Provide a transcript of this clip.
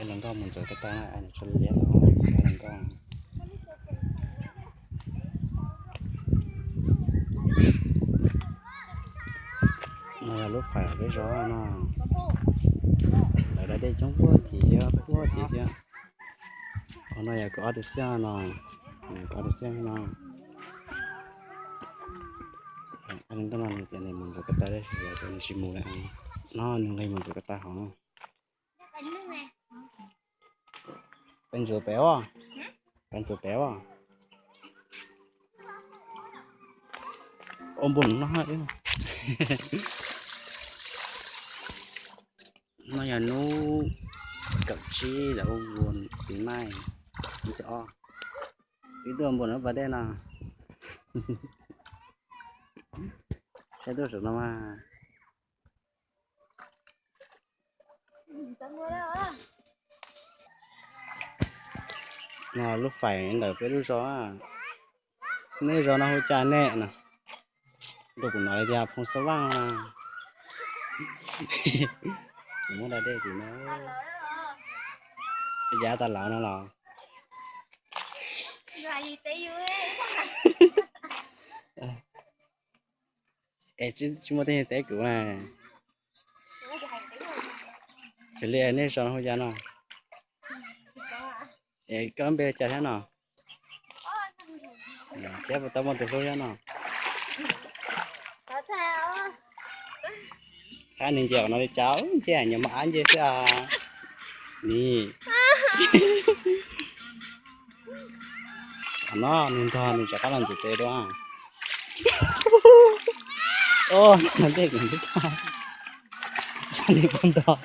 Hluas nkauj mus ntxuav ko taw na, nws tshua liab los hluas nkauj. No yog lub fais peb zov no, lawv da dej coob puag tim thiab, puag tim thiab. Qhov no yog kuv ob tug xiab no, kuv ob tug xiab no. Ab, no nws tias nws mus ntxuav ko taw tab sis nws tsis mus lawm no, nws nqis mus ntxuav ko taw hauv no. Peb ntxuav pem os, peb ntxuav pem os. Ua npun no, no yog hnub kaum tsib lawv ua npun pib maij, ib tuaj npun lub pas dej no, saib tuaj saum no mas. No lub fais ntawm peb lub zos, nej zos no hu cas nej no? Ntu kuv hnov li tias Phoo Xab Vaj no. Kuv muab da dej tim no, yav tas lawm no los. Es tsis muaj tej teb kuv na. Xws li nej zos no hu cas no? Es koj lub npe cas thiab no? Thiab puas tau muaj tus hlub thiab no? Qab nws nce qhov no li cas, nce nyuam mos ab nce xwb os. Nim, qhov no nws ntog nws rov qab los ntxuav tes dua. Os, ntej kuv ntub tag, tsam nws poob ntog.